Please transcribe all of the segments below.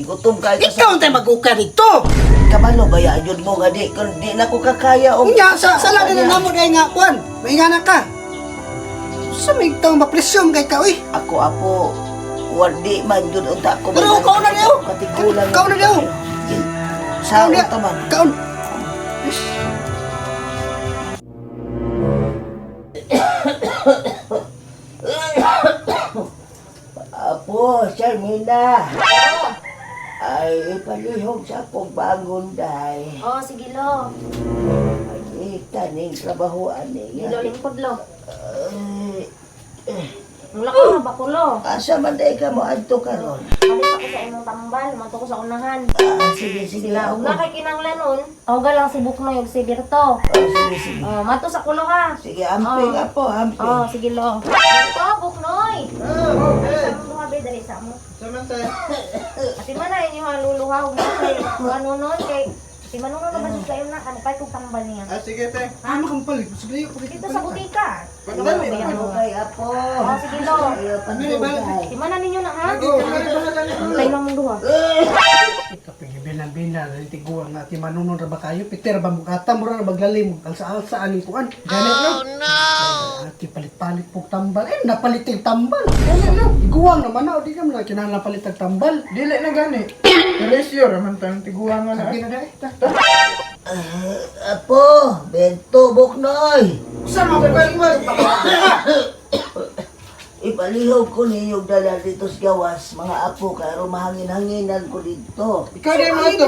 Gigutom kay ka. Ikaw ang tayo mag-uka dito. Kabalo ba ya jud mo nga di kun di na ko kakaya og Unya, sa lagi na namo dahil nga, kuan, may nga na ka. Sa may taong mapresyong kay ka, uy. Ako apo wadi man jud unta ko. Pero kaon na diyo. Katigulang. Kaon na diyo. Sa Kaon unta man. Kaon. Ish. Apo, Sharmina. Ay, ipalihog sa akong bangon day. Oh, sige lo. Ay, kaning trabahoan ni. Dilo lingkod lo. Ay, Mula ka nga bako lo. asa man day ka mo adto karon? Palit ako sa imong tambal, mato ko sa unahan. Ah, sige, sige. Sila, Ako. ug na kay kinanglan nun. Tawga lang si Buknoy ug si Berto. Oh, sige, sige. Oh, mato sa kulo ha. Sige, amping Oh. apo, amping. Oh, sige lo. Ito, Buknoy. Oh, Dali sa mong luha, be, dali sa mo. Sama tayo. Ati man na inyo ha luluha ug mo kay ano nun kay si Manuno na ba siya kayo na ano kay kung tambal niya. Ah, sige, te. Ah, makampalit. Sige, Dito sa butika. Pagdali. Ano kay apo? Oh, sige lo. Ayaw pandugay. Si man na ninyo na ha. Oh, Antay lang mong duha. Kapingibinang-binang, tiguan nga, ti manunon ra ba kayo? Peter ba mukata, mura ra baglalim, alsa-alsa, aning kuan. Ganit no? Oh, no! Ati palit-palit po tambal. Eh, napalit yung tambal. Ganit no? Iguang naman na, o di ka man na kinahanglan palit ang tambal. Dili na gani. Presyo raman tayong tiguangan na. Sabi na dahil. Ah, apo, Bento Buknoy. Saan mo kayo? Ipalihog ko ninyong dala dito sa gawas, mga apo, kaya mahangin-hanginan ko dito. Ikaw na yung mga to.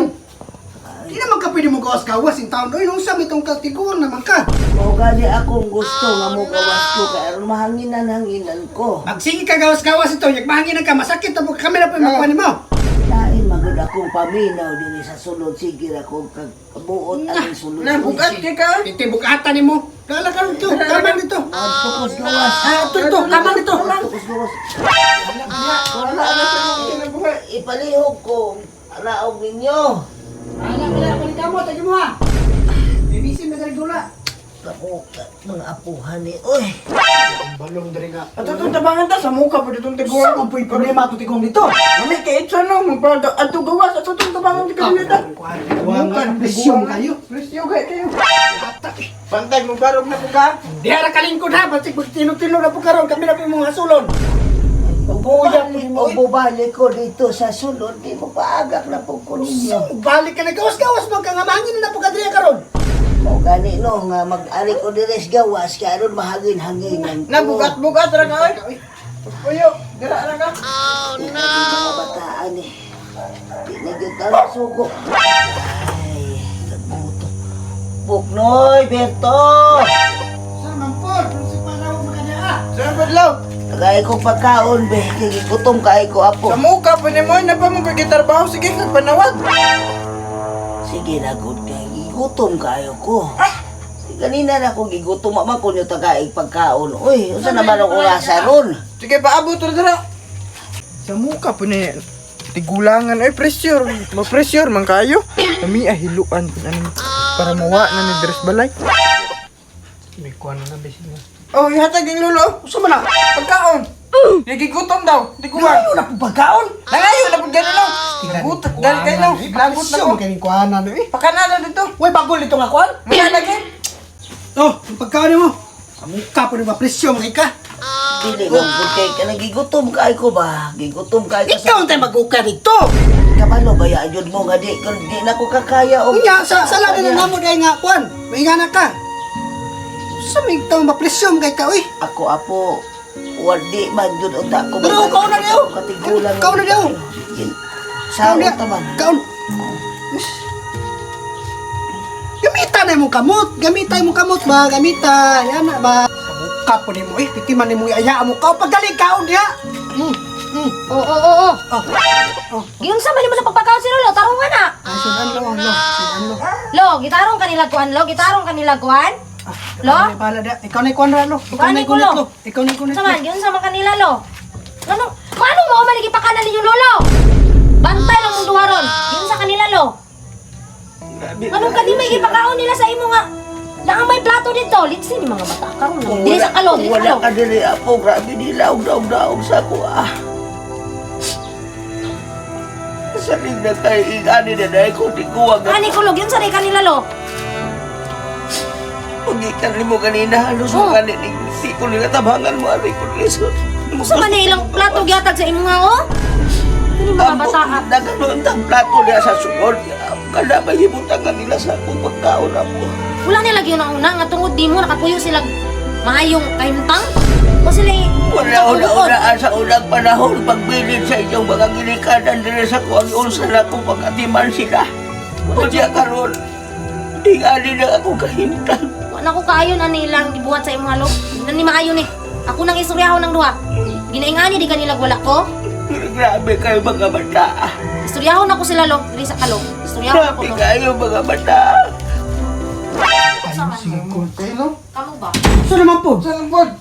Di naman ka pwede mo gawas-gawas yung taon. Oy, nung sa itong katiguan naman ka. Mao gani akong gusto nga mo gawas ko, kaya mahanginan-hanginan ko. Magsige ka gawas-gawas ito, yagmahangin ka, masakit na po kami na po yung makuha nimo. Lain magud akong paminaw dinhi sa sulod, sige ra kong kagbuot ang sulod. Nabugat kay ka. Itibukatan nimo. Dala ka dito, kamang dito. Adto ko sa gawas. Ah, ito, ito, kamang dito. Adto ko sa gawas. Wala na sa mga kinabuhi. Ipalihog ko ang raog ninyo. Wala, wala, balik mo, tayo mo ha. Bibisin na dali gula. Ako, mga apuhan ni. Uy, Balong dali nga. Ato itong tabangan ta, sa mukha po itong Saan tiguan. mo po yung problema ato tigong dito? Mami, kay Itza no, magpalda. Ato gawas, ato itong tabangan ti kanila. Kuha presyon kayo. Presyo kay kayo. Pantay mo barog na po ka. Di ara kalingkod ha, basig magtino-tino na po karon kami na po yung mga sulon. Buya po mo. o bubalik ko dito sa sulod, di mo paagak na po ko ninyo. Balik ka na gawas-gawas mo ka nga mahangin na po kadriya karon. Mao gani no nga mag-ari ko diri sa gawas kay aron mahangin-hanginan ko. Nabugat-bugat ra ka oy. Puyo, dira ra ka. Oh no. Mga bataan eh. Di na gyud ta sugo. Ay, kabuto. Buknoy, Berto! Saan man po, principal ako makadya. Saan padlaw? Kagaya kong pagkaon, be. Kay gutom kay ko apo. Sa mukha po ni mo, na pa mo kagitarbaho. Sige, kag panawag. Sige na gud kay gigutom kayo ko. Ganina na ko gigutom man ko niyo tagaig pagkaon. Uy, unsa naman ang orasa ron? Sige, paabot ra dira. Sa mukha po ni tigulangan ay pressure, ma-pressure man kayo. Kami ahiluan ano para mawa na ni dress balay. May kuha na bisin na. Oh, ihatag yung lolo. Usa man na. Pagkaon. Nagigutom daw. Tiguan. Ano na po pagkaon? Nangayo na pud ganun no. Nagutot dahil kayo no. Lagot na ko. Kaning kuha na no eh. Pakanala dito. Uy, bagol dito nga kuan. Muna lagi. Oh, ang pagkaon mo. Sa mukha po ni ba presyo mga ika. Dili man gud kay kanang gigutom kay ko ba? Gigutom kay ko. Ikaw ang tayo mag-uka dito. Kabalo ba ya jud mo nga di kun di na ko kakaya og Unya, sa lagi na namo dahil nga kuan. May nga na ka. Sa may taong mapresyon kay ka, uy. Ako apo wadi man jud unta ko. Pero kaon na diyo. Katigulang. Kaon na diyo. Sa Kaon na. unta man. Kaon. Ish. Gamita na imong kamot. Gamita imong kamot ba? Gamita. Yan na ba? Sa mukha po nimo eh. Piti man nimo iaya mo ka. Pagaling kaon diha. Oo, oo, oo. Oh. Oh. Giunsa man nimo sa pagpakaon si Lolo, tarong nga na. Ay, sudan lo, lo. Sudan lo. Lo, gitarong kanila kuan lo, gitarong kanila kuan. Ah, Lo? ikaw na bahala diha. Ikaw na ikuan ra lo. Ikaw na Kuan ko, ikuan lo. lo. Ikaw na ikuan Unsa man, giunsa man kanila lo. Ngano, ngano mo man gipakanan ninyo lolo? Bantay lang mong duha ron. Giunsa kanila lo. Anong kadimay gipakaon nila sa imo nga? Naa may plato dito. Litsi ni mga bata karon. Kung Dili sa kalo, kung dili sa wala kalo. ka diri apo, grabe nilaog daog daog sa ako ah. Salig na kay ingani na dahil ko di kuwag na Ani kulog yun sa kanila lo. Pagikan mo kanina halos Oh. mo kanin si ko nila tabangan mo ari ko lisod. Sa man ilang plato gihatag sa imo nga oh. Kini mga bata ah. Nagano ang plato niya sa sugod. Kada may hibutang kanila sa akong pagkaon ako. Wala nila gyud ang una nga tungod nimo nakapuyo sila maayong kahimtang. O sila Wala una-unaan sa unang panahon pagbilin sa inyong mga ginikanan diri sa kuwang unsa na kung pagatiman sila. Unya karon, tingali na ako kahimtang. Wala ko kaayon ani ilang gibuhat sa imong halo. Nani maayo ni. Ako nang istoryahon ng duha. Ginaingani di kanila wala ko. Grabe kayo mga bata. Istoryahon ako sila lo, diri sa kalo. Istoryahon ako Grabe lo. kayo mga bata. Sa man. Kayo no? Kamo ba? So naman po. Saan pod?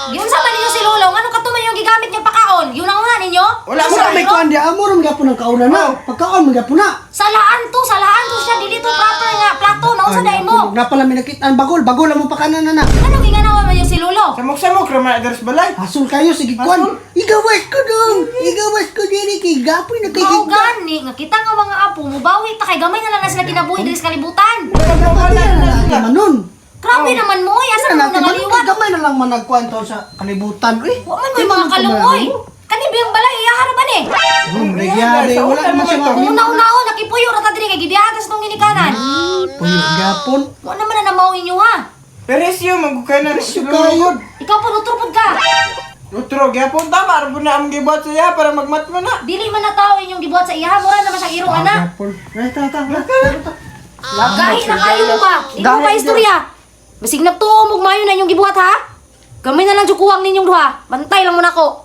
Yun sa man ninyo si Lolo, ngano katuman yung gigamit niyo pakaon? Yun ang una ninyo? Wala Asa mo may kuan di amo ra gyapon ang kauna na. Pagkaon man gyapon na. Salaan to siya dili to proper nga plato na unsa dai mo? Napala mi nakitaan bagol, bagol amo pakanan na na. Anong ginganawa man yung si Lolo? Samok-samok ra man diri sa balay. Asul kayo sige kuan. Igawas ko dong. Igawas ko diri kay gapoy na kay Mao gani nga kita nga mga apo mubawi ta kay gamay na lang na sila kinabuhi diri sa kalibutan. Wala manon. Grabe naman mo oy, asa Wala man natin manon nangaliwat? kay gamay na lang man nagkuan to sa kalibutan uy. Wa man mo'y mga kalungoy. Kani biyang balay iyahara ba ni? Nagyari wala naman siya Kung una-una nakipuyo ra ta diri kay gibiyahan ta sa tong ginikanan. Puyo gyapon. Wa naman na namaw inyo ha. Peresyo magukay na Presyo kayo. Ikaw po utro pud ka. Utro gyapon tama ra pud na among gibuhat sa iya para magmatmo na. Dili man na tao inyong gibuhat sa iyaha, mura naman siyang irong ana. Gyapon. Ay, ta ta. Ta. Gahi na kayo ba? Di mo pa istorya. Basig nagtuo mo mayo na inyong gibuhat ha. Gamay na lang jud kuwang ninyong duha. Bantay lang mo nako.